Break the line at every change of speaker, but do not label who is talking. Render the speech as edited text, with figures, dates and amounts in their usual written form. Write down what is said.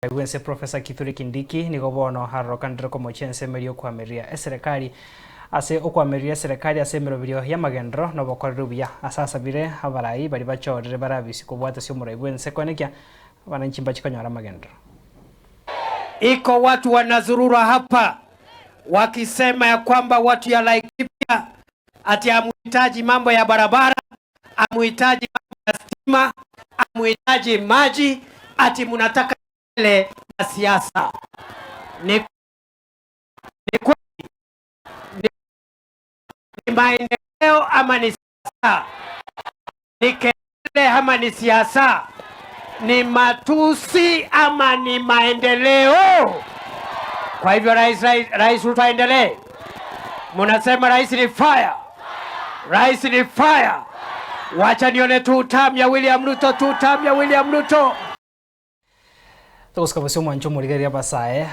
Bwense Professor Kithure Kindiki nigo bono arokanire komochia ensemo eria okoamereria eserekari ase okoamereria eserekari ase emeroberio y'amagenderero na obokoreri obuya ase asabire abarai baria bachorire bare abisi kobwatesia omorai bwense koenekia abananchi mbachi konyora amagenderero.
Iko watu wanazurura hapa wakisema ya kwamba watu ya Laikipia ati hamuhitaji mambo ya barabara, hamuhitaji mambo ya stima, hamuhitaji maji, ati munataka ile na siasa. Ni kweli ni maendeleo ama ni siasa? Ni kelele ama ni siasa? Ni matusi ama ni maendeleo? Kwa hivyo Rais Ruto aendelee. Munasema rais ni fire, rais ni fire. Wacha nione tu term ya William Ruto, tu term ya William Ruto.
Togosika bosio omwancho omorigereria abasae.